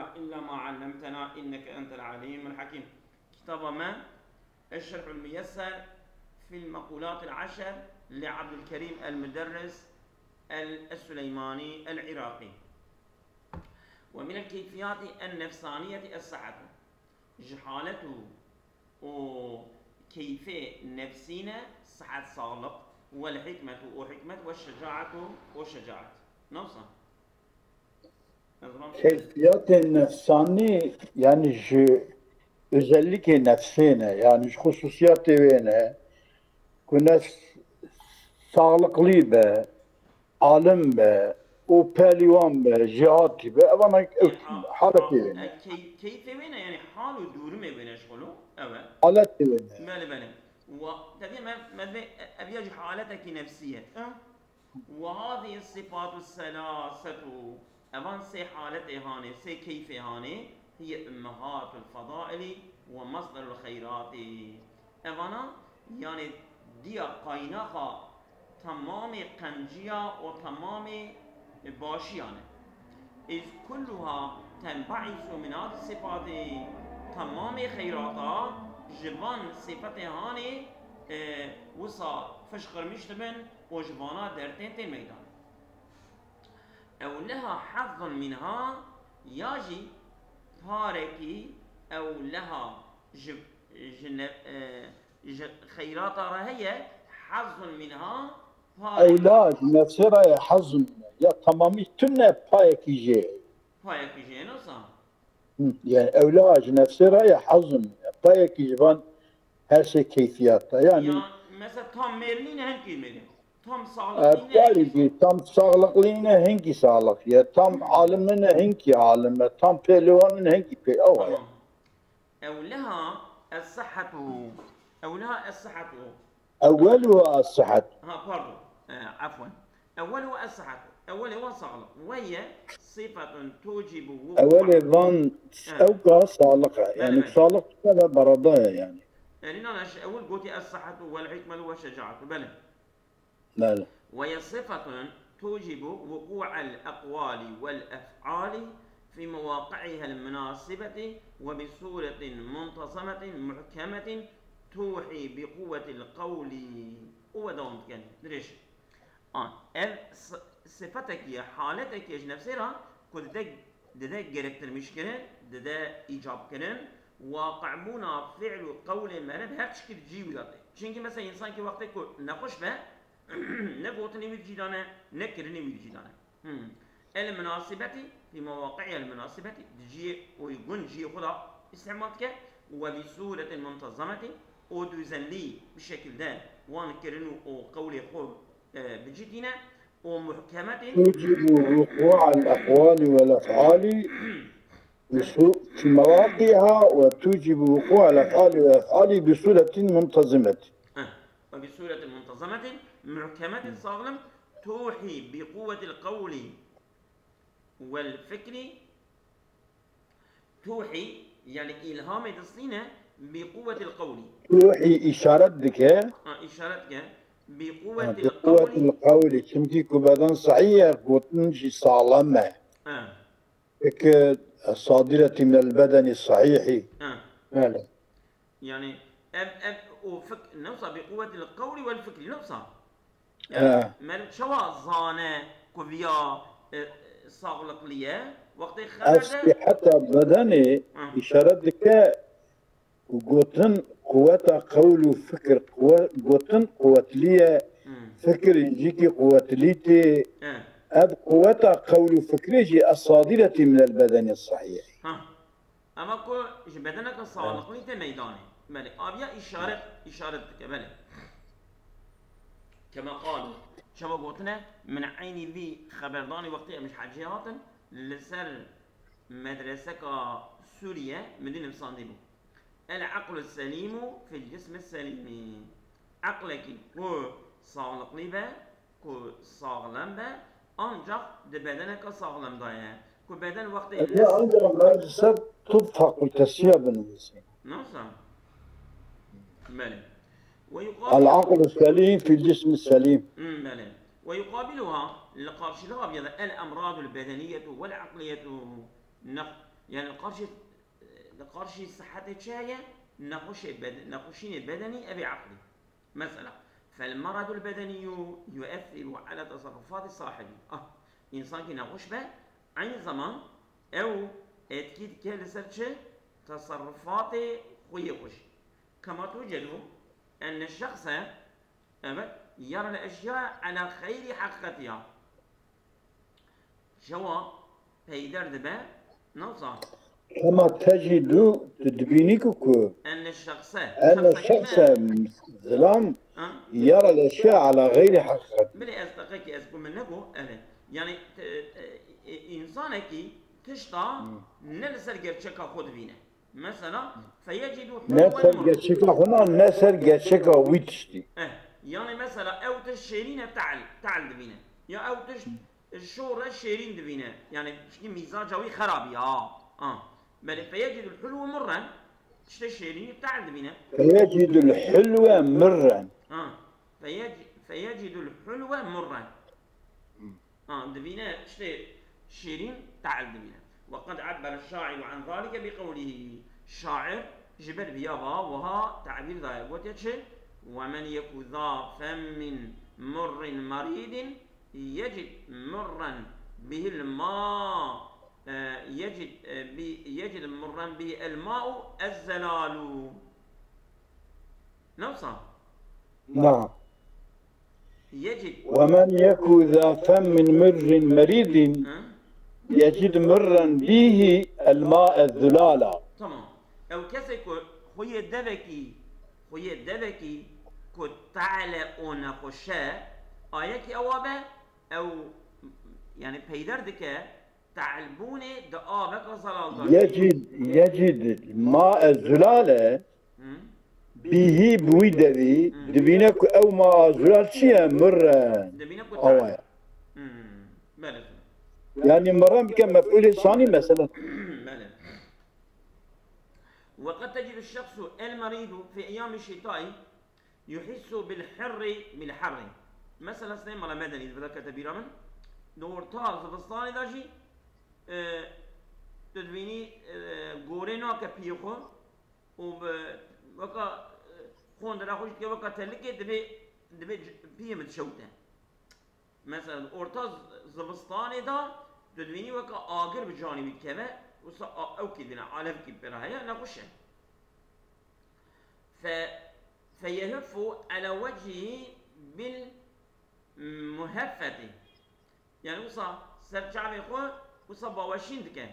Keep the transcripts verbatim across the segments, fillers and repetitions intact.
إلا ما علمتنا إنك أنت العليم الحكيم. Kitaba me, الشرح الميسر في المقولات العشر لعبد الكريم المدرس السليماني العراقي. ومن الكيفيات النفسانية الصحة. Ji halet û, û keyfê nefsî ne, sihet, sağlık, والحكمة û hikmet, والشجاعة û şecaet. Nasıl? Keyfiyatê nefsanî, yani ji özellikê nefsê ne, yani ji xususiyatê wê ne, ku nefs sağlıklı be, alim be, û pehliwan be, jihadçî be, evana ew haletê wê ne. Keyfê wê ne, yani hal û durumê wê ne ji xwe lo. Evet. Haletê wê ne. Belê, belê. Wa, tabii me, me vê, ev ya jî haletekî nefsî ye. وهذه الصفات الثلاثة، evan sê haletê hanê, sê keyfê hanê, هي أمهات الفضائل ومصدر الخيرات. Evana, yani diya qaynaxa temamê qenciya û temamê başiya ne. إذ كلها تنبعث من هذه الصفات، temamê xeyrata ji van sifetê hanê, e, wisa fişqirmiş dibin û ji vana dertên tên meydan. أو لها حظ منها، ya jî parekî, أو لها ji, ji, ne, e, ji xeyrata re heye, حظ منها، parek. Ew la ji nefsê re ye hezm, ya temamî tune payekî jê. Payekî jê, nasıl? Hı, yani ew la ji nefsê re ye hezm, payekî ji van her sê keyfiyata. Yani, ya, mesela tam mêrlî ne, hinkî mêrlî. Tam sağlıklı ne, Belki tam sağlıklı ne, hinkî sağlık ye. Tam alim ne, hinkî alim ye. Tam pehliwan ne, hinkî pê-, ew ye. Tamam. أو لها الصحة. أو لها الصحة. Ewweluha as-sihet. Ha, pardon. E, afwen. أولها الصحة. Ewwelê wan sağlık. وهي صفة توجب وقوع. Ewwelê van Evet. Ew ka sağlık e. Yani Evet. Sağlık tune ve barada ye yani. Erîna ji ewil gotî الصحة والحكمة والشجاعة. Belê. Belê. وهي صفة توجب وقوع الأقوال والأفعال في مواقعها المناسبة وبصورة منتظمة محكمة توحي بقوة القول. û we dewam dikin. Dirêj. An, ev s-, sifetekî ye, haletekî ye ji nefsê re ku dide, dide gerektirmiş kirin, dide îcab kirin, waqi'bûna fi'l û qewlê me re bi her tişkî di cî wî de tê. Çimkî mesela însankî wextê ku nexweş be, ne gotinê wî di cî de ne, ne kirinê wî di cî de ne. Hmm. El munasibetî, fî mewaqi'el munasibetî, di cihê uygun cihê xwe de îstîmal dike, we bi sûretin muntezemetî, û düzenli bir şekilde wan kirin û, û qewlê xwe, e, bi cî tîne, û muhkemetî. توجب وقوع الأقوال والأفعال بصو-، في مواقعها، وتوجب وقوع الأفعال والأفعال بصورة منتظمة. Heh. Ve bi sûretin muntezemetin, muhkemetin, sağlam, tuhi bi quwwetil qawli vel fikri, tuhi, yani îlhamê distîne, bi quwwetil qawli. Tuhi işaret dike. Ha, işaret ke. Bi Ha, quwwetil bi quwwetil qawli. qawli. Çimkî ku beden sahî ye, gotin jî sağlam e. Ha, Peki, sadireti minel bedeni sahihi. ha. Öyle. Yani ev, ev o fik-, nefsa bi quwwetil qawli vel fikri nefsa. Ha. Meriv çawa zane ku viya, e, sağlıklı ye? Wextê Ev xeberde siheta bedenê Hı. işaret dike ku gotin quweta qewl û fikir quwe-, gotin quwetlî ye, Hmm. fikir jî ki quwetlî tê. E. Ev quweta qewl û fikirê jî esadireti minel bedeni sahî. Ha. Ama ku ji bedeneke sağlıklı te meydanê. Belê, aviya işaret, işaret dike, belê. Kema qalu. Çawa gotine, min eynî vî xeberdanê wextê em ji hecê hatin, li ser medreseka Sûriye min dî nivsandî bû. El aqlu selîmu fil cismi selîmi. Eqlekî ku sağlıklı be, ku sağlam be, ancak di bedeneke sağlam de ye. Ku beden wextê Ya ancak ben ser tıp fakültesi ya benim için. Nasıl? Belê. Ve yuqabil- El aqlu selim fil cismi selim. Hmm, belê. Ve yuqabiluha, li qarşılığı aviya da el emradul bedeniyetu vel aqliyetu, nex-, Yani li qarşî, li qarşî sihetê çi heye? Nexweşê bed-, nexweşînê bedenî ev ê eqlî. Mesela, فالمرض البدني يؤثر على تصرفات صاحبه. Ah, însankî nexweş be, eynî zaman ew etkî dike li ser çi? Teserrufatê xwe yê xwe jî. كما توجد أن الشخص، evet, يرى الأشياء على غير حقيقتها. Çawa peyder dibe, ne wisa? Kema tecîdu, tu dibînî ku ku أن الشخص, ene şexse, şexse kî me? Zilam, Ha? Yara leşe ala xeyrî heqîqet. Bilê ez deqekî ez ku min negot, evet. Yani, e, e, e, însanekî tişta Hmm. ne li ser gerçeka xwe dibîne. Mesela, feyecidu Ne hulwen ser murren. Gerçeka xwe na, ne ser gerçeka wî tiştî. Eh, yani mesela ew tişt şêrîn e, te'l, te'l dibîne. Ya ew tişt şor e, şêrîn dibîne. Yani çünkü mizaca wî xerabî, ha. Ha. Belê, feyecidu hulwe murren, tiştê şêrînî te'l dibîne. Feyecidu hulwe murren. Ha. Feyec-, feyecidu hulwe murren. Ha, dibîne tiştê şêrîn te'l dibîne. وقد عبر الشاعر عن ذلك بقوله. Şair ji ber viya va wiha tebîr daye. Gotiye çi? ومن يك ذا فم مر مريض يجد مرا به الماء، e, يجد، e, bi-، يجد مرا به الماء الزلال. Ne wisa? Na. Yecid. Ve men yeku za femmin mirrin meridin Hı? Yecid mirren bihi el ma'e zulala. Tamam. Ew kesê ku xweyê devekî, xweyê devekî ku te'le û nexweş e, ayekî ewa be, ew, yani peyder dike, te'lbûnê di aveka zelal de. Yecid, yecid ma'e zulale Hı? Bihî bi wî devî Hı. Dibîne ku ew ma a zulal çi ye? Mir e. Dibîne ku Awa ye. Hı. Belê. Yani miran bike mef'ulê sanî mesela. Belê. وقد تجد الشخص المريض في أيام الشتاء يحس بالحر، بالحر. Mesela sinê mala medenî, veda kete bîra min. Di orta zivistanê de jî, e, tu dibînî, e, gorê nake piyê xwe û bi, weka, e, xondira xwe jî dike weka telikê, divê, divê c-, piyê min dişewite. Mesela, di orta z-, zivistanê de tu dibînî weka agir bi canî wî dikeve, wisa a-, ewkî dine, alevkî pê re heye, nexweş e. Fe-, feyehuffu ala wecihî bil muheffeti. Yani wisa ser çavê xwe wisa baweşîn dike.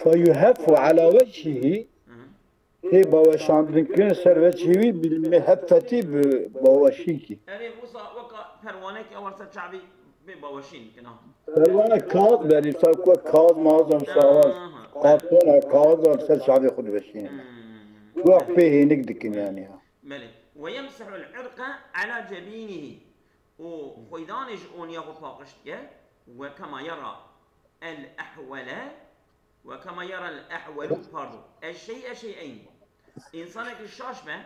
Feyuheffu ala wecihî, Hı hı. Tê baweşandinkirin ser wecihî wî bil muheffeti bi baweşînkî. Erê, wisa weka perwanekî ew ser çavê bê baweşîn dikin, ha. Perwane kağıt berî, sa ku kağıt mağazam sağlar. Aha. Kartona kağıt ser çavê xwe diweşînin. Hmm. Wek pê hênik dikin yani, ha. Belê. Ve yemsehul irqe ala cebînihî. Û xweydanê ji oniya xwe paqij dike. Ve kema yera el ehwele. Ve kema yera el ehwelu, pardon. Eşşey'e şey'eyn. Însanekî şaş be,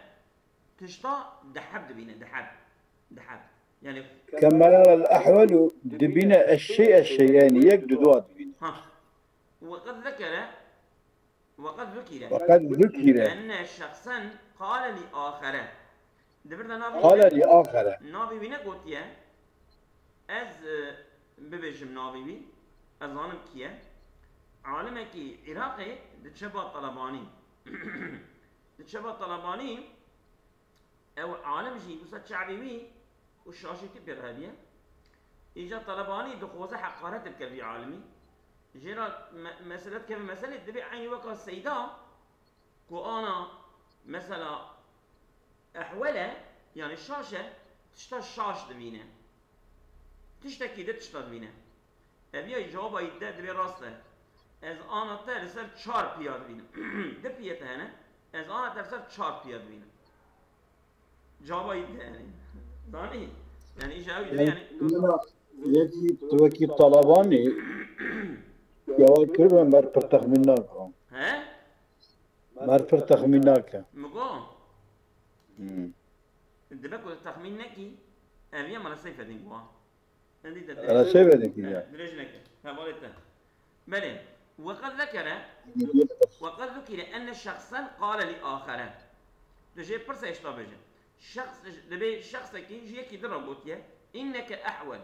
tişta deheb dibîne, deheb. Deheb. Yani Kema yera el ehwelu dibîne eşşey'e şey'eyn, yani yek du dua dibîne. Ha. Ve qed zekere Ve qed zukire. Ve qed zukire. Enne şexsen qale li axere. Di vir de navê Qale li axere. Navê wî ne gotiye. Ez, e, bibêjim navê wî. Ez zanim kî ye. Alimekî Iraqê diçe ba Talebanî. Diçe ba Talebanî, Ew alim jî wisa çavê wî û şaşîtî pê re hediye. Îca Talebanî dixwaze heqaret bike vî alimî. Jê re me-, mesele dikeve meselê, divê eynî weka Seyda ku ana mesela ehwel e, yani şaş e, tişta şaş divîne. Tiştekî di tişta divîne. Ev ya cewaba yî de divê rast e. Ez ana te li ser çar piya dibînim. Di piyê te hene. Ez ana te li ser çar piya dibînim. Cewaba yî de yani. Zanî? Yani îja ew Yani yani. Yekî tu wekî Talebanî ya kiribe mer pir texmîn nake. He? Mer pir texmîn nake. Min got? Hmm. Dibe ku texmîn nekî, ev ya mala Seyfedîn bûa. Endî te Mala Seyfedîn kî ya? Dirêj neke. Hevalê te. Belê. وقد ذكر وقد ذكر أن شخصا قال لآخر. Tu jê pirse hêşta bêje. Şexs, dibê şexsekî ji yekî din re gotiye, "إنك أحود."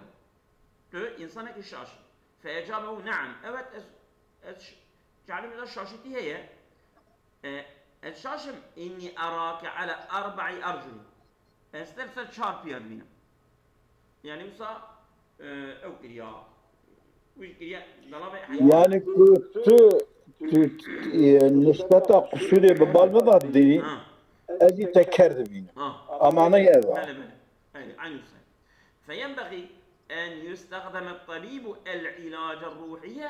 Tu însanekî şaş î. فأجابه: "نعم." Evet, ez, ez ş-, çavê min de şaşîtî heye. E, ez şaş im. "إني أراك على أربع أرجل." Ez te li ser çar piya dibînim. Yani wisa, e, ew kiriya. Wî kiriya, delavê heywan. Yani ku tu, tu, e, nisbeta qusûrê bi bal bibat dî, Ha, ez jî te ker dibînim. Ha. Amaneyê ev e. Bele, bele. Eynî, eynî wisa. فينبغي أن يستخدم الطبيب العلاج الروحي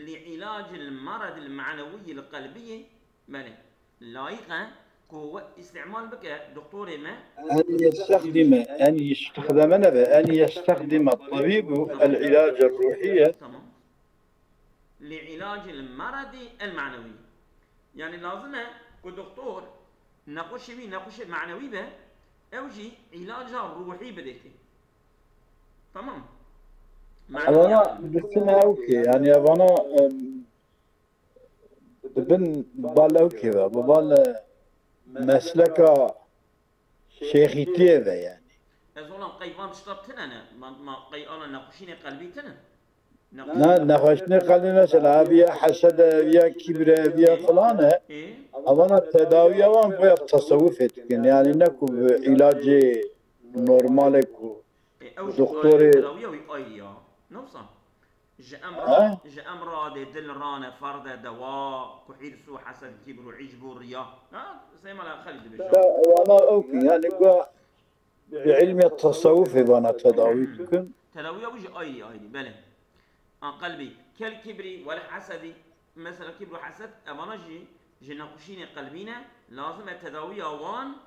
لعلاج المرض المعنوي القلبي. Belê. Layîq e ku we îstîmal bike, doktorê me. أن يستخدم، أن يستخدم nebe, أن يستخدم الطبيب العلاج الروحي. Tamam. لعلاج المرض المعنوي. Yani lazim e ku doktor nexweşê wî nexweşê manewî be, ew jî îlaca ruhî bidê kê. Tamam. Evana dixine ew kê, yani evana, em, dibin bal ew kê ve, bi bal, e, mesleka şêxîtiyê ve yani. Ez olam qey van tişta tine ne? Ma, ma qey ala nexweşînê qelbî tine? Ne, nexweşînê qelbî mesela, ev ya hesed e, ev ya kîbir e, ev ya filan e. Ê? Evana tedawiya wan bi ya tesewufê dikin. Yani ne ku bi îlacê normalê ku Ê, ew jî doktorê ayrı, tedawiya wî ayrı ya. Ne wisa? Ji em Ha? ra-, ji em radê dil rane ferde dewa, ku hîrs û hesed, kîbir û îcb û riya. Ha? Sey mala Xelîd dibêje. Ya, wana ew ki, yani, ga bi ilmê tesewufê vana tedawî dikin. Tedawiya wî jî ayrı ayrı, belê. An qelbî, kel kibri, wel hesedi. Mesela kibr û hesed, evana jî ji nexweşînê qelbî ne, lazim e tedawiya wan,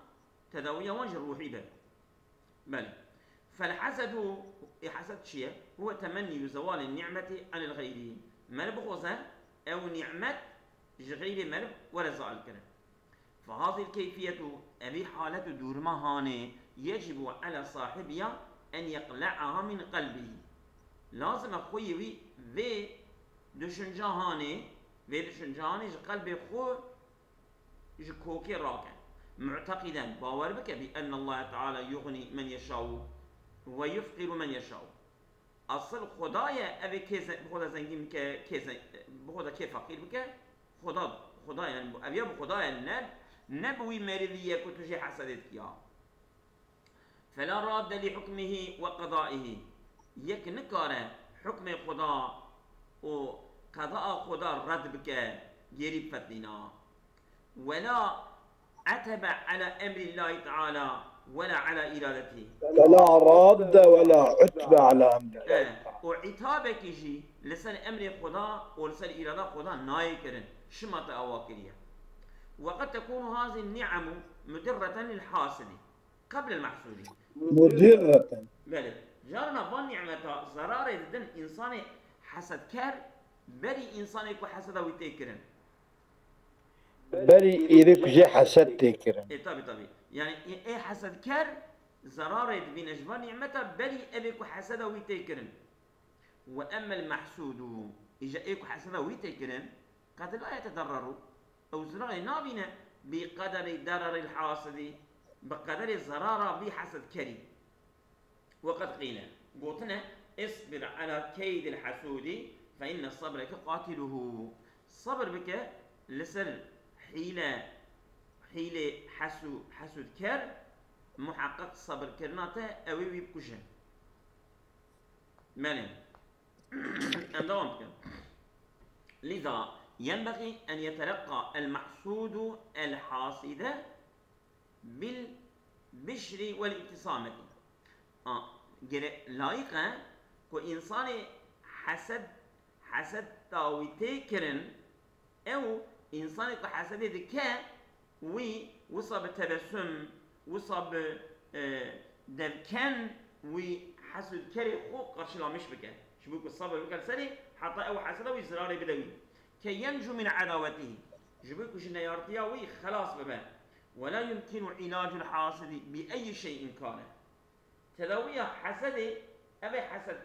tedawiya wan ji ruhî be. Belê. فالحسد، ê hesed çi ye? هو تمني زوال النعمة عن الغير. Meriv bixwaze ew nîmet ji xeyrê meriv were zail kirin. فهذه الكيفية، evî halet û dûrima hanê, يجب على صاحبها أن يقلعها من قلبه. Lazim e xweyê wî vê düşünca hanê, vê düşünca hanê ji qelbê xwe ji kokê rake. معتقدا، bawer bike, بأن الله تعالى يغني من يشاء ويفقر من يشاء. Asıl Xuda ye, ev ê kê ze-, bi Xuda zengîn bike, kê ze-, bi Xuda kê feqîr bike, Xuda, Xuda yani, ev ya bi Xuda ye, ne, ne bi wî merivî ye ku tu jê hesedê dikî ya. فلا راد لحكمه وقضائه. Yek nikare hukmê Xuda û qedaa Xuda red bike, gêrî bifetlîna. ولا عتب على أمر الله تعالى ولا على إرادته. فلا راد ولا عتب على أمر الله. E, û îtabekî jî li ser emrê Xuda û li ser îrada Xuda nayê kirin. Şima te awa kiriye. وقد تكون هذه النعم مضرة للحاسد قبل المحسود. مضرة. Belê. Carna van nîmeta zerarê didin însanê hesedker berî însanê ku heseda wî tê kirin. Berî êdî ku jê hesed tê kirin. E, tabii, tabii. Yani ê, ê hesedker zerarê dibîne ji van nîmeta berî evê ku heseda wî tê kirin. وأما المحسود، îja ê ku heseda wî tê kirin, قد لا يتضرر، ew zirarê nabîne بقدر ضرر الحاسد، bi qederê zerara vî hesedkerî. وقد قيل، gotine: اصبر على كيد الحسود فإن صبرك قاتله. Sabir bike li ser hîle, hîlê hesû-, hesûdker, muheqeq sabirkirina te ew ê wî bikuje. Belê. Em dewam bikin. لذا ينبغي أن يتلقى المحسود الحاسد بالبشر والابتسامة. A, gere-, layîq e ku însanê hesed, heseda wî tê kirin, ew însanê ku hesedê dike, wî wisa bi tebessum, wisa bi, e, devken wî hesûdkerê xwe qarşilamiş bike. Ji bo ku sabir bike li serê, heta ew heseda wî zirarê bide wî. كي ينجو من عداوته. Ji bo ku ji neyartiya wî xelas bibe. ولا يمكن علاج الحاسد بأي شيء كان. Tedawiya hesedê, ev ê hesed,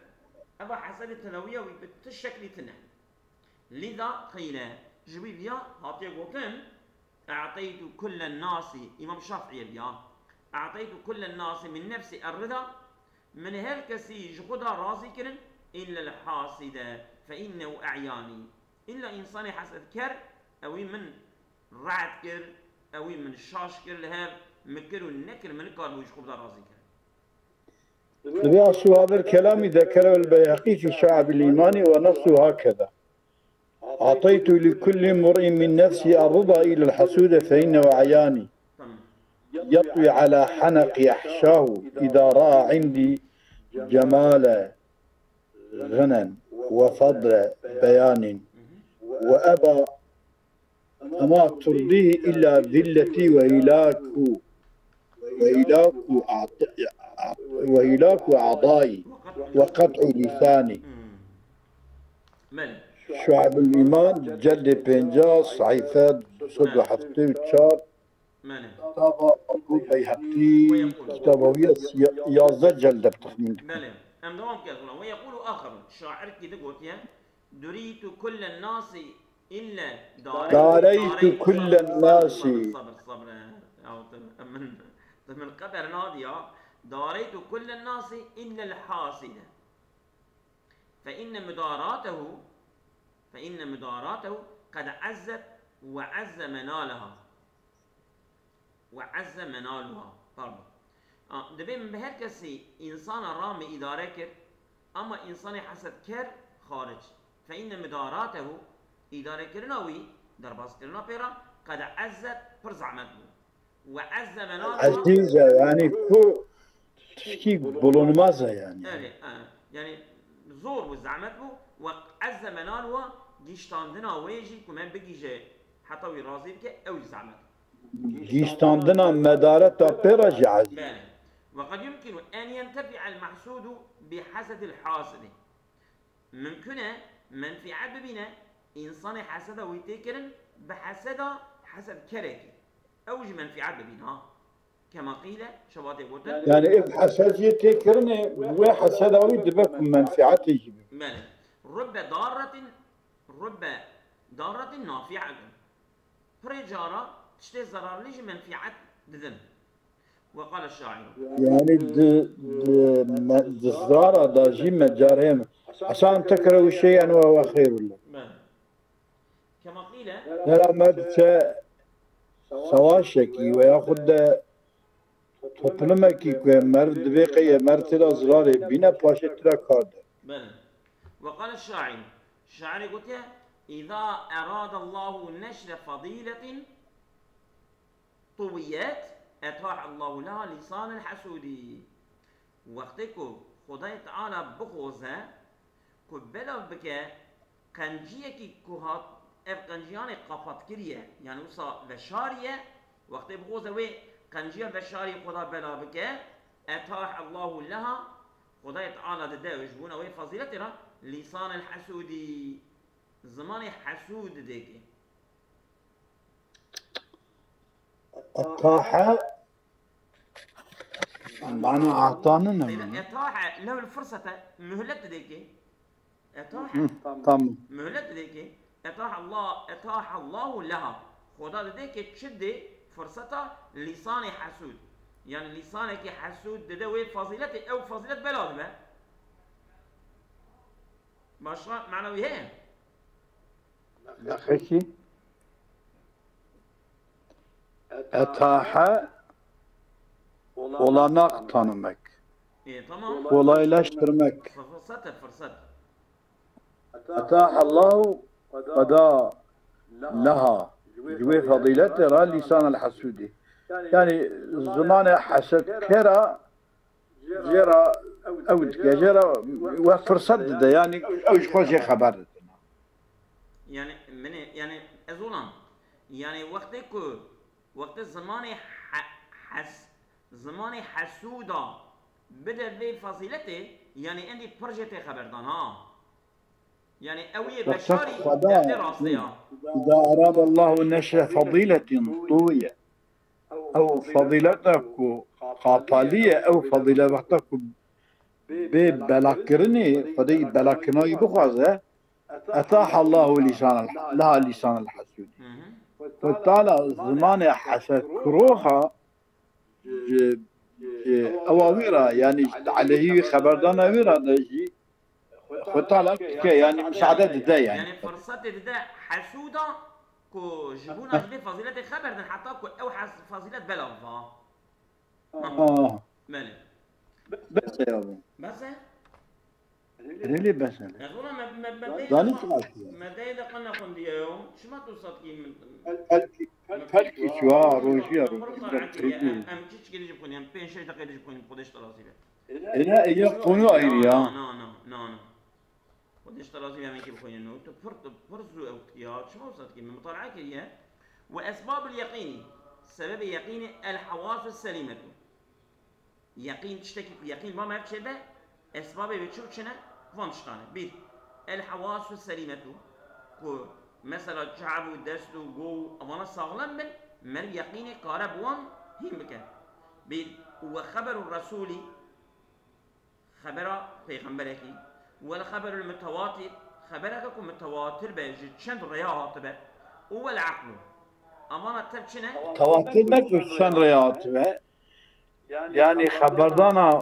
eva hesedê tedawiya wî bi ti şeklî tine. Lîza qîle, ji wî viya hatiye gotin, "E'teytu kullen nasi", Îmam Şafî viya, "E'teytu kullen nasi min nefsi er-rida", min her kesî ji xwe da razî kirin, "illel haside fe innehu e'yani", îlla însanê hesedker, ewî min re'd kir, ewî min şaş kir li hev, min kir û nekir, min nikaribû ji xwe bida razî kirin. Dibê Asu Hadir Kelamî dekere el Beyheqî fî Şu'abil Îmanî ve nefsu hakeda. Ateytu li kulli mur'in min nefsi er-rida ilel hasude fe innehu e'yani. Tamam. Yatwi ala hanaqi ahşahu ida ra'a indi cemale ginen ve fadle beyanin ve eba Ema turdihi illa zilleti ve hilaku, ve hilaku a'd-, ve hilaku a'dai ve kat'u lisani. Belê. Şu'abul İman, celdê pêncas, sayfe du sed û heftê û çar. Belê. Kitaba Ebu Beyhaqî, kitaba wî ya yazdeh celde bi texmîn dikim. Belê. Em dewam bikin. Ve yekulu aharun. Şair kî digotiye, Durîtu kullen nasi ille dareytu kullen nasi. Sabir, sabir. Ya, tu min, tu min qeder nadî ya. Dareytu kullen nasi illel haside. Fe inne mudaratehu, fe inne mudaratehu qed ezzet ve ezze menaleha. Ve ezze menaluha. Pardon. A, dibê min bi her kesî însana ra min îdare kir, ama însanê hesedker xaric. Fe inne midaratehu, îdarekirina wî, derbaskirina pê re, qed ezzet, pir zehmet bû. Ve ezze menaluha. Ezîz e, yanî ku tişkî bulunmaz e yanî. Evet, e, yani zor bû, zehmet bû. Ve ezze menaluha, giştandina wê jî ku me bigîje heta wî razî bike, ew jî zehmet bû. Giştandina medareta pê re jî ezîz. Belê. Ve qed yumkinu en yentefi'el mehsudu bi hesedil hasidi. Mimkun e menfiet bibîne, însanê heseda wî tê kirin bi heseda hesedkerekî. Ew jî menfiet bibîne ha. Kema qîle, şebatê gotin. Yani ev hesed jê tê kirinê, wê heseda wî dibe ku menfietê jî bibe. Belê. Rubbe darretin, rubbe darretin nafi'etin. Pirê cara tiştê zerarlî jî menfiet didin. Ve qale şaîr. Yani di, di, me, di zara da jî me carê me. Esa en tekrehu şey'en ve huve hayrun lekum. Belê. Kema qîle. Her me diçe savaşekî veya xwe de toplumekî ku mer divê qey mer tira zirarê bîne paşê tira kar de. Belê. Ve qale şaîr. Şairê gotiye, "Îza eradallahu neşre fadîletin tuwiyet, etahallahu leha lîsanel hesûdî." Wextê ku Xwedayê Teala bixwaze ku belav bike qenciyekî ku hat, ev qenciyanê qapat kiriye, yani wisa veşariye, wextê bixwaze wê qenciya veşarî Xweda belav bike, etahallahu leha, Xwedayê Teala dide ji bona wê fazîletê re lîsanel hesûdî, zimanê hesûd didê kê. Etahe, mana atane ne? Seyda, etahe lehul fırsate, mühlet didê kê. Etahe. Hı, tamam. Mühlet didê kê. Etahe Allah, etahe Allahu leha. Xweda didê kê çi dê fırsata lîsanê hesûd. Yani lîsanekî hesûd dide wê fazîletê, ew fazîlet bela dibe. Başka mana wî heye? Nexeşî. Etahe, olanak tanımak. E, tamam. Kolaylaştırmak. Fırsat, fırsat. Etahe Allahu qeda leha. Ji wê fadîletê re lîsan el hesûdî. Yani zimanê hesedkera jê re ew dike, jê re we fırsat dide, yani ew ji xwe jê xeber didin. Yani min ê, yani ez olam. Yani wextê ku, wextê zimanê he-, hes-, zimanê hesûda bide vê fazîletê, yani endî pir jê tê xeberdan ha. Yani ew yê beşarî derdê rastê ya. Îza erada Allahu neşre fadîletin tuwiye. Ew fadîleta ku qapalî ye, ew fadîlet wexta ku bê belakirinê, Xwedê belakirina wî bixwaze, Etaha Allahu lisan, laha lisan el-hasûdî. Xwe Teala zimanê hesedkiroxa ji, ji ewa wî re, yanî ji aleyhî wî xeberdana wî re de jî Xwe Teala dike, yanî misaade dide yanî. Yanî firsetê dide hesûda ku ji bona ji vê fazîletê xeber din heta ku ew hes-, fazîlet belav va. Ah. Belê. Bes e ya bu. Bes e? Really bes e. Ez valla me, me, me, me, Zanî çi me, me deyê de qe nexwendiye yo. Çima tu sat kî min? Pelkî, pelkî çuwa, rojiya, rojiya. Em, em çi çikê de jî bixwînin, em pênc şeş deqê de jî bixwînin, Xwedê ji te razî be. Êne, êne, ya konu ayrı ya. Na, na, na, na. Xwedê ji te razî be, em ê kî bixwînin û tu pir, tu pir zû ew kitiya, çima wisa dikî? Min mutalae kiriye. Ve esbabul yeqînî, sebebê yeqînê el hawasu selîmetu. Yeqîn, tiştekî ku yeqîn ba me çêbe, esbabê wê çi û çi ne? Van tiştan e. Bîr, el hawasu selîmetu, ku mesela çav û dest û go û evana saxlem bin, meriv yeqînê kare bi wan hîn bike. Bîr, û ve xeberu resûlî, xebera pêxemberekî, wel xeberul mutewatîr, xebereke ku mutewatir be, ji çend rêya hatibe, û wel eqlu. Evana tev çi ne? Tewatir ne ku çend rêya hatibe. Yanî xeberdana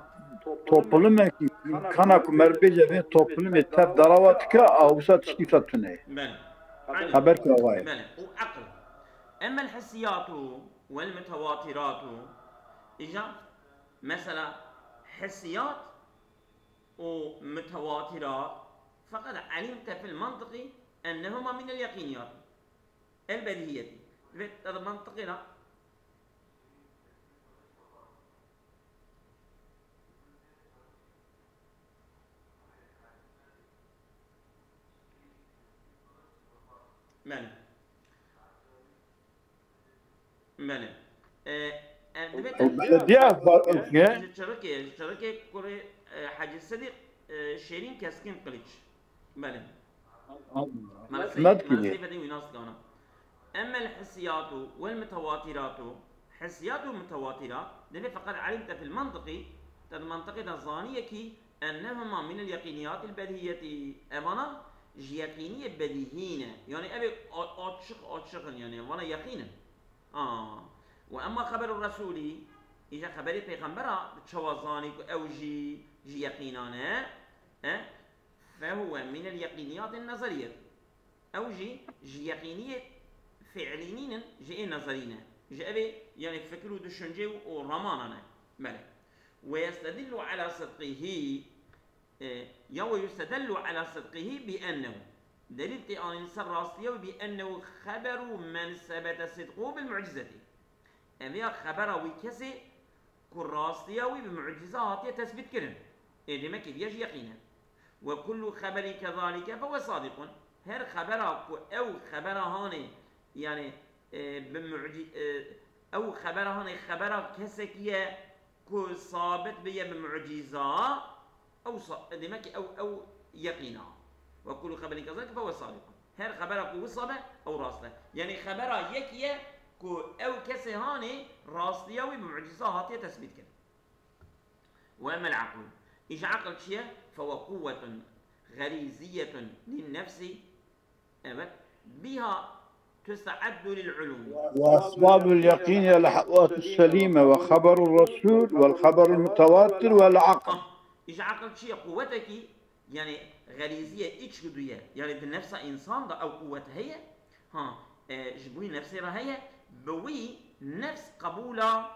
toplumekî, îmkana ku mer bêje vê toplumê tev derawa dike, a wisa tiştî wisa tune ye. Belê. Xeber ku awa ye. Belê. Û eql. Emel hissiyatu wel mutewatiratu. Îja mesela hissiyat û mutewatirat, feqed elimte fil mantiqî ennehuma minel yeqîniyat el bedihiyetî. Divê te di mantiqê de Belê. Belê. E, e, divê te Ew belediye ji, ji, ji çirikê, ji çirikê kurê, e, Hecî Sidîq, e, Şêrîn Keskîn Qiliç. Belê. Mala Seyfedîn wî nas dikana. Emel hissiyatu wel mutawatiratu. Hissiyat û mutawatirat, divê feqet elimte fil mantiqî, te di mantiqê de zaniye kî ennehuma minel yeqîniyatil bedhiyetî. Evana ji yeqîniyê bedîhî ne. Yanî ev ê a-, açiq, açiq in, yanî vana yeqîn in. A. Ve emma xeberu resûlî, îja xeberê pêxembera, bi çawa zanî ku ew jî ji yeqînan e? E? Fehuwe minel yeqîniyatin nezeriyet. Ew jî ji yeqîniyê fiilî nînin, ji ê nezerî ne. Ji evê, yanî fikir û düşüncê û, û ramanan e. Belê. Ve yestedillu ala sidqihî, e, ya ve yustedellu ala sidqihî bi ennehu. Delîl tê anîn ser rastiya wî bi ennehu xeberu men sebete sidquhu bil mucizeti. Ev ya xebera wî kesê ku rastiya wî bi mucîza hatiye tesbît kirin. Ê demek ê viya jî yeqîn e. Ve kullu xeberî kezalike fehuve sadiqun. Her xebera ku ew xebera hanê, yanî, e, bi mucî-, e, ew xebera hanê xebera kesekî ye ku sabit biye bi mucîza, ew sa-, demek ki ew, ew yeqîn a. Ve kullu xeberî kezalike fehuve sadiqun. Her xebera ku wisa be, ew rast e. Yanî xebera yekî ye ku ew kesê hanê rastiya wî bi mucîza hatiye tesbît kirin. Ve emel eqlu. Îja eql çi ye? Fehuve quwwetun xerîziyetun lin nefsî. Evet. Biha tusta'eddu lil ulûm. وأسباب اليقين الحواس السليمة وخبر الرسول والخبر المتواتر والعقل. Ah, îja eql çi ye? Quwwetekî, yanî xerîzî ye, içgüdüye. Yanî di nefsa însan de ew quwwet heye. Ha, e, ji bo wî nefsê re heye. Bi wî nefs qebûla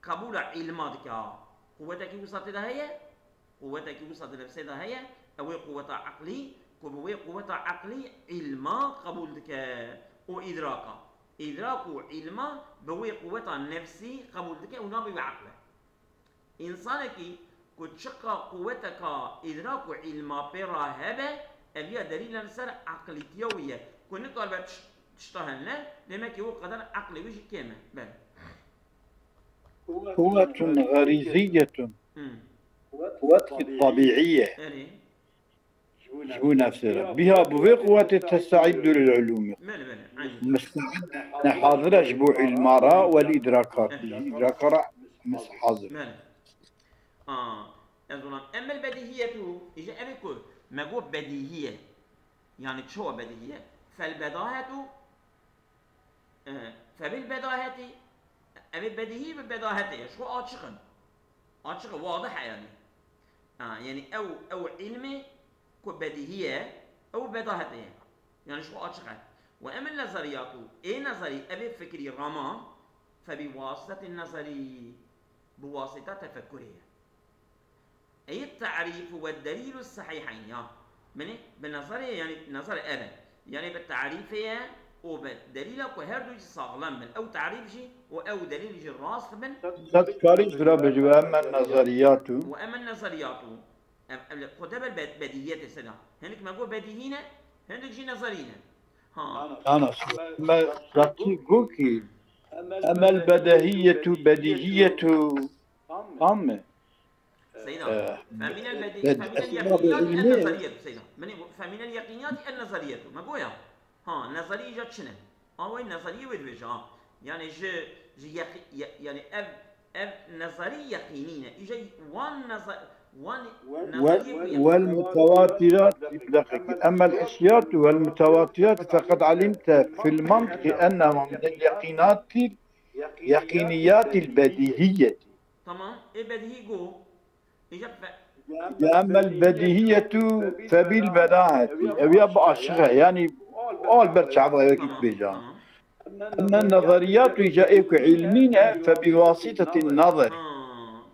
qebûla îlma dike. Quwetekî wisa tê de heye, quwetekî wisa di nefsê de heye, ew ê quweta eqlî, ku bi wê quweta eqlî îlma qebûl dike û îdraka. Îdrak û îlma bi wê quweta nefsî qebûl dike û navê wê eql e. Însanekî ku çiqa quweteka îdrak û îlma pê re hebe, ev ya delîl e li ser eqlîtiya wî ye. Ku nikaribe tiş-, tişta hene, demek ki o qeder eqlê wî jî kêm e. Belê. قوة غريزية Hmm. قوة طبيعية Erê. Ji bo nefsê re. Biha bi vê quwetê testa'iddu lil ulûmî. Belê, belê. Aynen. Mista'id, ne hazir e ji bo îlma re, wel îdraka. Îdraka re mis hazir. Belê. Aa, ez ona. Emmel bedîhiyetu, îje ev ê ku me got bedîhiye. Yani çawa bedihî ye? Fel bedahetu, e, febil bedaheti, ev ê bedihî bi bedahetê ye. Ji xwe açiq in. Açiq e, wadih e yani. Ha, yani ew, ew ilmê ku bedihî ye, ew bedahetê ye. Yani ji xwe açiq e. Ve emel nezeriyatu, ê nezerî, ev ê fikrî rama, febi wasitetin nezerî, bi wasita tefekkurê ye. Ey ta'rîfu ve delîlu sehîheyn ya. Binê, bi nezerê, yani nezerê ev e. Yani bi tarîfê ye û bi delîla ku her du jî saxlem bin. Ew tarîf jî û ew delîl jî rast bin. Qet karî ji vira bêjî ve emel nezeriyatu. Ve emel nezeriyatu. Ev, ev, xwe de ber bed-, bedihiyetê sena. Hindik me got bedihî ne, hindik jî nezerî ne. Ha. Ana, me qetî got ki emel bedehiyetu, bedihiyetu. Tam mı? Seyda, e, feminel bedi-, bedi-, feminel esma yeqiniyati en ilmi. Nezariyet, Seyda. Beni bu feminel yeqiniyati en nezariyet. Me goya. Ha, nezarî îca çi ne? Away nezarî wê dibêje, ha. Yani ji, ji yeqi-, ye-, yani ev, ev nezarî yeqînî ne. Îca wan neza-, wan Wel, nezarî wel, wel mutewatirat, bir dakika. Emel hissiyat vel mutewatirat, fekat alimte fil mantıki enneha min el yeqinatil, yeqiniyatil bedihiyeti. Tamam. E bedihî go. Îca fe- Ya emel bedihiyetu febil bedaheti. Ev ya bi aşiq e. Yani al ber çava ev ki Tamam, bêja. Tamam. Enne nezeriyatu îca ê ku ilmî ne febi wasitetin nazeri. Ha,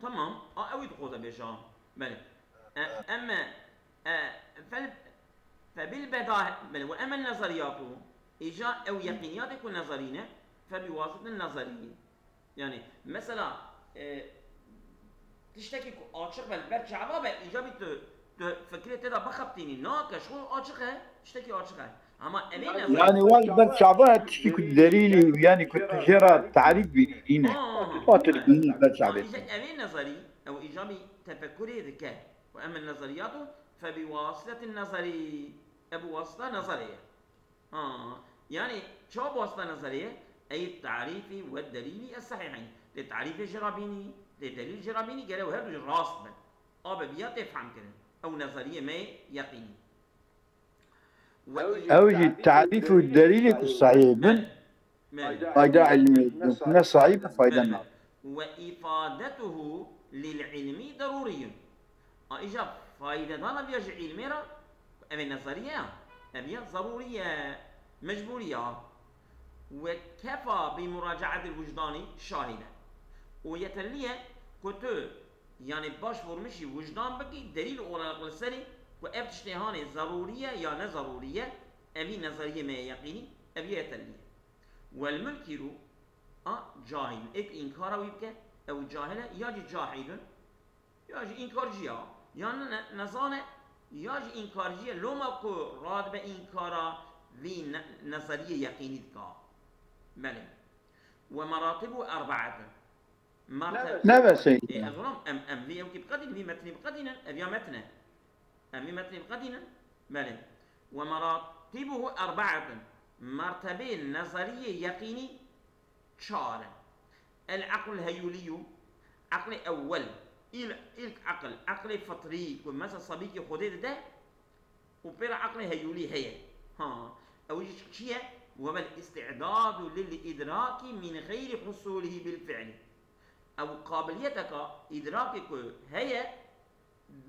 tamam. A, ew ê dixwaze bêja. Belê. E, emme, e, fel, febil bedahe, belê, ve emel nezeriyatu, îca ew yeqîniyatê ku nezerî ne, febi wasitetin nazeri. Yani, mesela, e, tiştekî ku açiq be, li ber çava be, îca bî tu, tu fikrê te de bixebitînî. Nake, ji xwe açiq e, tiştekî açiq e. Ama evê nezerî. Yani, wal ber çava tiştî ku delîlî, yani, ku tu jê re tarîf bînî, nîne. Ha, ha, ha. Wa tu dibînî ber çavê. Ha, îca evê nezerî, ew îca bî tefekkurê dike. Ve emel nezeriyatu, febi wasitetin nezerî. Ebu wasita nezerê ye. Ha, yani çawa bi wasita nezerê ye? Ey tarîfî ve delîlî es sehîheyn. Tê tarîfê jê re bînî, tê delîl jê re bînî, gere ew her du rast bin. A bi viya tê fehm kirin. Ew nezeriyê me yê yeqînî. Ve Ew jî tarîf û delîlê ku sehîh bin, Belê. Belê. Fayda ilmî, ne sahîb, fayda Belê. Nab. Ve ifadetuhu lil ilmi daruriyun. A, îca faydedana viya ji ilmê re, ev ê nezeriye ya, ev ya zaruriye, mecburiye. Ve kefa bi muracaetil wijdani şahide. Û yeterliye ku tu, yani, başvurmişî wijdan bikî, delîl olarak li serî ku ev tiştê hanê zaruriye ya ne zaruriye, evî nezeriye me ye yeqînî, ev ye yeterliye. Wel munkiru, a, cahil. Êk înkara wî bike, ew cahil e, ya jî cahilun, ya jî înkarcî ya, ya ne, ne, nezane, ya jî înkarcî ye. Loma ku radibe înkara vî ne, nezeriyê yeqînî dika. Belê. Ve meratibu erbaetun. Merte- Nebe Seyda. E, ez olam, em, em vî ew kî biqedînin, vî metnî biqedînin, ev ya metne. Em vî metnî biqedînin, belê. Ve meratibuhu erbaetun. Mertebê nezeriyê yeqînî çar in. El eqlul heyuliyyu, eqlê ewwel, il, ilk eql, eqlê fitrî, ku mesela sebîkî Xwedê dide, û pê re eqlê heyulî heye. Ha, ew jî çi ye? Wevel îstîdadu lil îdrakî min xeyrî husûlihî bil fi'lî. Ew qabiliyeteka îdrakê ku heye,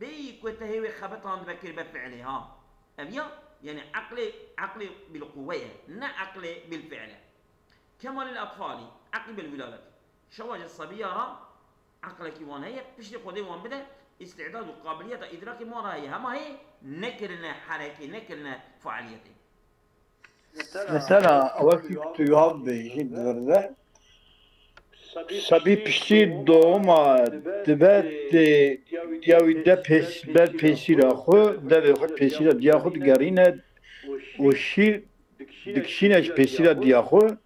bêyî ku te hê wê xebetandibe kiribe fi'lê, ha. Ev ya, yani eqlê, eqlê bil quwe ye, ne eqlê bil fi'l e. Kema lil atfalî, eqlî bil wiladet. Şewa ji sebiya re eqlekî wan heye, piştî Xwedê wan bide, îstîdad û qabiliyeta îdrakê wan re heye. Hema hê nekirine herekê, nekirine faaliyetê. Mesela, wekî ku tu ya bêjî di vir de, sebî piştî doğuma dibe tê diya wî de pês-, ber pêsîra xwe, devê xwe pêsîra diya xwe digerîne û şîr dikişîne ji pêsîra diya xwe,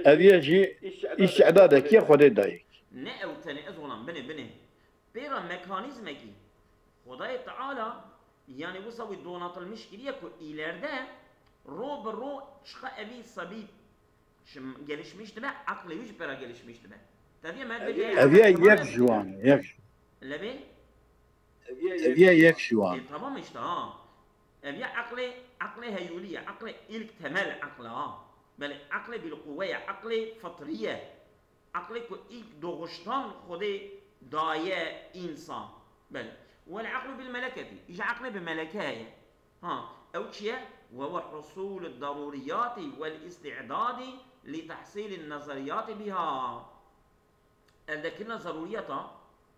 ev ye jî îstîdadekî Xwedê dayik. Ne ew tenê, ez olam, binê, binê. Pê re mekanîzmekî Xwedayê Teala, yani wisa wî donatılmış kiriye ku îlerde ro bi ro çiqa evî sebî şim-, gelişmiş dibe, eqlê wî jî pê re gelişmiş dibe. Teviye me Ev bêje ye yek ji wan, yek ji Lebê? Ev ye yek ji wan. E, tamam işte ha. Ev ya eqlê, Eqlê heyûlî ye, eqlê ilk temel eql e ha. Belê, eqlê bilquwe ye, eqlê fitrî ye. Eqlê ku ilk doğuştan Xwedê daye însan. Belê. Wel eqlu bil meleketî. Îja eqlê bi meleke heye. Ha, ew çi ye? Ve ve husûl darûriyatî wel îstîdadî li tehsîlin nezeriyatî biha. Eldekirina zerûriyeta,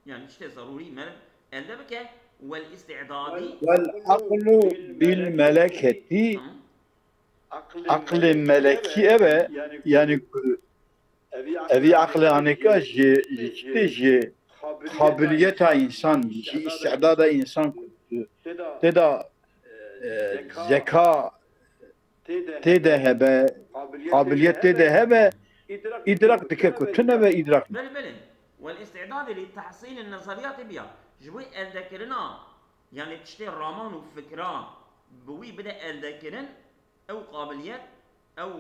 yani tiştê zerûrî meriv elde bike, wel îstîdadî. Wel eqlu bil meleketî. Hı. Eqlê melekî ev e, yani ku evî eqlê anêka ji, ji tiştê ji qabiliyeta însan, ji îstidada însan ku tê de, e, zeka tê de hebe, qabiliyet tê de hebe, îdrak dike ku tune ve îdrak nake. Belê, belê. Wel îstidadê li tehsîlin nezeriyatê biya. Ji bo eldekirina, yani tiştê raman û fikra bi wî bide eldekirin, ew qabiliyet, ew,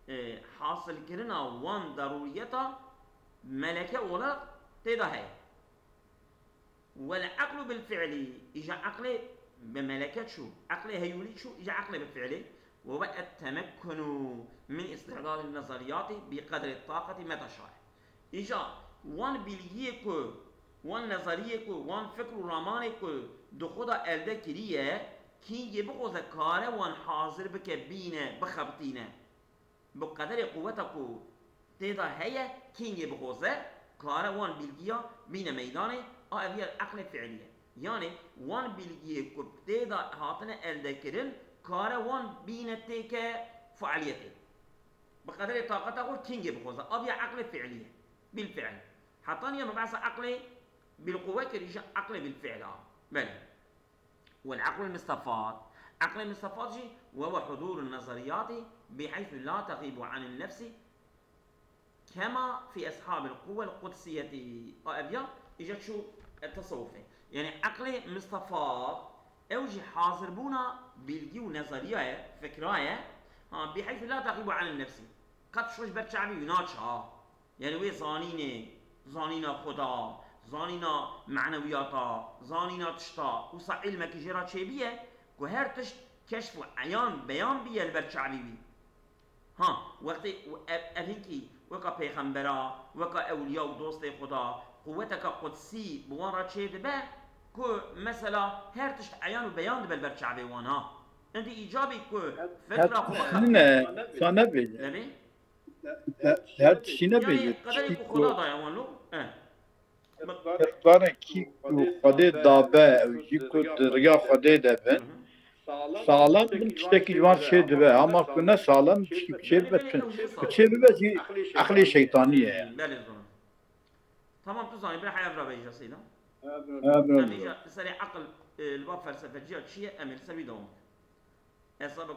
e, hasilkirina wan darûriyeta meleke olarak tê de heye. Wel eqlu bil fi'lî, îja eqlê bi meleke çû, eqlê heyûlî çû, îja eqlê bi fi'lê, ve ve ettemekkunu min îstidadin nezeriyatî bi qedrê taqetî meta şaye. Îja wan bilgiyê ku, wan nezeriyê ku, wan fikr û ramanê ku di xwe de elde kiriye, kîngê bixwaze kare wan hazir bike bîne, bixebitîne. Bi qederê quweta ku tê de heye, kîngê bixwaze, kare wan bilgiya bîne meydanê, a ev ya eqlê fi'lî ye. Yanê wan bilgiyê ku tê de hatine eldekirin, kare wan bîne têke fi'liyetê. Bi qederê taqeta xwe kîngê bixwaze, a vîya eqlê fi'lî ye. Bil fi'l. Heta niya me behsa eqlê bil quwe kir, îja eqlê bil fi'l a. Belê. Wel eqlul mistefad. Eqlê mistefad jî ve ve hudûrun nezeriyatî biheysu la texibu anil nefsi kema fi eshabil quwwel qudsiyetî. A ev ya, îja çû, e, tesewufê. Yani eqlê mistefad, ew jî hazirbûna bilgi û nezeriya ye, fikra ye. Ha, biheysu la texibu anil nefsi. Qet şo ji ber çavî wî naçe ha. Yani wê zanînê, zanîna Xuda, zanîna manewiyata, zanîna tişta, wisa ilmekî jê re çêbiye ku her tişt keşf û eyan beyan biye li ber çavî wî. Ha, wextê ev, ev hinkî weka pêxembera, weka ewliya û dostê Xuda, quweteke qudsî bi wan re çêdibe ku mesela her tişt eyan û beyan dibe li ber çavê wan ha. Endî îcabî ku fikra xwe nine, sa nebêje. Nebê? Her tiştî nebêje. Qederê ku Xuda daye wan lo. Eh. Miqdarê kî ku Xwedê dabe, ew jî ku di riya Xwedê de bin, salam bin, tiştekî ji wan çê dibe. Ama ku ne salam, tiştî çê bibe, tu, ku çê bibe jî eqlê şeytanî ye. Belê, zoran. Tamam, tu zanî, bira heya vira bêje Seyda. Em îja li serê eql, e, li ba felsefeciya çi ye, em ê li ser wî dewam bikin. Esabekum